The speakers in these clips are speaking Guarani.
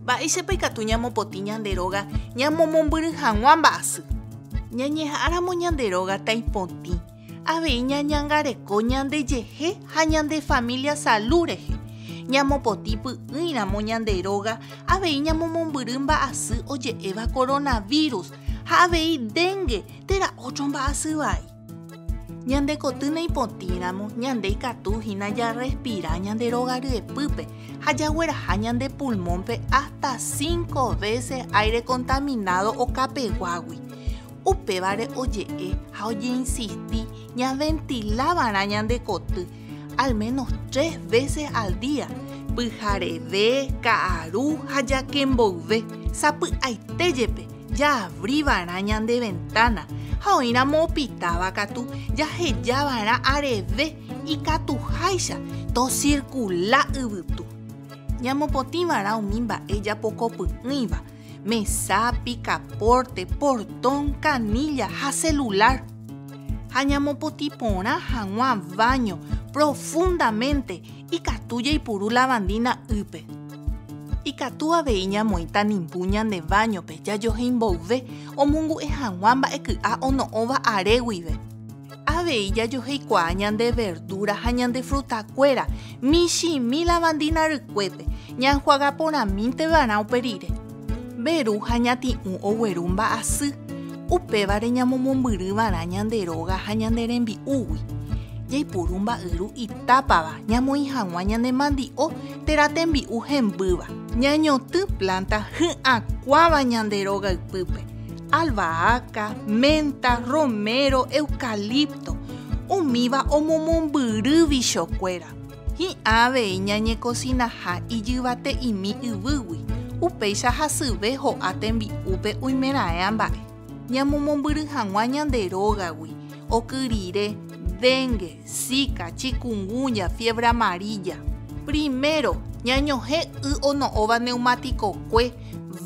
Mba'éichapa ikatu ñamopotĩ ñande róga ñamomombyry hag̃ua mba'asy? Ñañeha'ãramo ñande róga taipotĩ, avei ñañangareko ñandejehe ha ñande familia salu rehe. Ñamopotĩ py'ỹiramo ñande róga avei ñamomombyry mba'asy oje'éva coronavirus ha avei dengue térã ótro mba'asy vai. Ñande koty naipotĩramo, ñande ikatu hína jarrespira ñande róga ryepýpe ha jagueraha ñande pulmónpe hasta cinco veces aire contaminado okapeguágui. Upévare oje'e ha ojeinsisti ñaventilava'erã ñande koty al menos tres veces al día, pyhareve, ka'aru ha jake mboyve, sapy'aite jepe jaavriva'erã ñande ventana ha oĩramo opitáva katu jahejava'erã areve ikatuháicha tocircula yvytu. Ñamopotĩva'erã umi mba'e japokopy'ỹiva, mesa, picaporte, portón, canilla ha celular. Ha ñamopotĩ porã hag̃ua baño profundamente ikatu jaipuru lavandina ýpe. Ikatu avei ñamoĩ tanimbu ñande baño-pe jajohéi mboyve omongu'e hag̃ua mba'eky'a ono'õva are guive. Avei jajoheikuaa ñande verdura ha ñande frutakuéra michĩmi lavandina rykuépe, ñaenjuaga porãmínte va'erã upe rire. Mberu ha ñati'ũ ogueru mba'asy, upévare ñamomombyry va'erã ñande róga ha ñande rembi'úgui. Jaipuru mba'yru itápava ñamoĩ hag̃ua ñane mandi'o térã tembi'u hembýva. Ñañotỹ plánta hy'akuãva ñande rogaypýpe, albahaca, menta, romero, eucalipto, umíva omomombyry vichokuéra. Hi'ã avei ñañekosinaha ijyvate'imi yvýgui, upéicha hasyve ho'a tembi'úpe oimeraẽ mba'e. Ñamomombyry hag̃ua ñande rógagui, oky rire, dengue, zika, chikungunya, fiebre amarilla. Primero, ñañohẽ y ono'õva neumatikokue,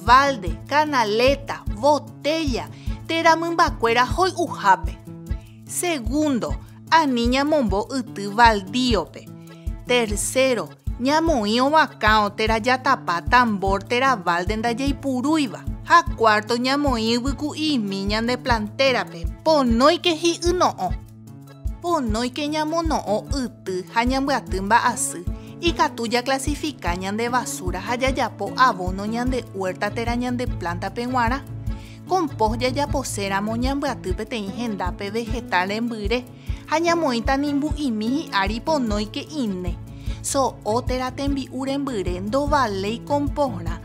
balde, canaleta, botella, térã mymbakuéra hoy'uhápe. Segundo, ani ñamombo yty baldíope. Tercero, ñamoĩ ovakão térã jatapa tambor térã balde ndajaipurúiva. Ha cuarto, ñamoĩ yvyku'imi ñande plantérape, ponóike hi'yno'õ. Ponóike ñamono'õ yty ha ñambyaty mba'asy, ikatu jaclasifika ñande basura ha jajapo abono ñande huerta térã ñande plántape g̃uarã. Compost jajaposéramo ñambyaty peteĩ hendápe vegetal rembyre ha ñamoĩ tanimbu'imi hi'ári ponóike ine. So'o térã tembi'u rembyre ndovaléi compostrã.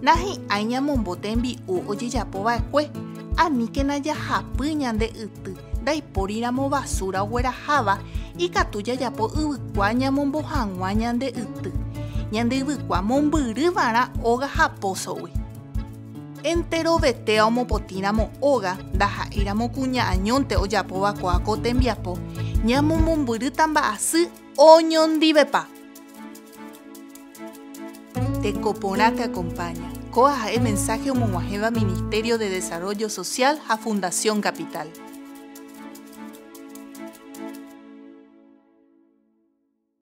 Nahi'ãi ñamombo tembi'u ojejapova'ekue, aníkena jahapy ñande yty ndaipóriramo basura ogueraháva ikatu jajapo yvykua ñamombo hag̃ua ñande yty. Ñande yvykua mombyryva'erã óga ha pósogui. Enterovetéa omopotĩramo óga ndaha'éiramo kuña añónte ojapóva kóa ko tembiapo, ñamomombyrýta mba'asy oñondivepa. Teko porã te acompaña. Kóa ha'e mensaje omog̃uahẽva Ministerio de Desarrollo Social ha Fundación Capital.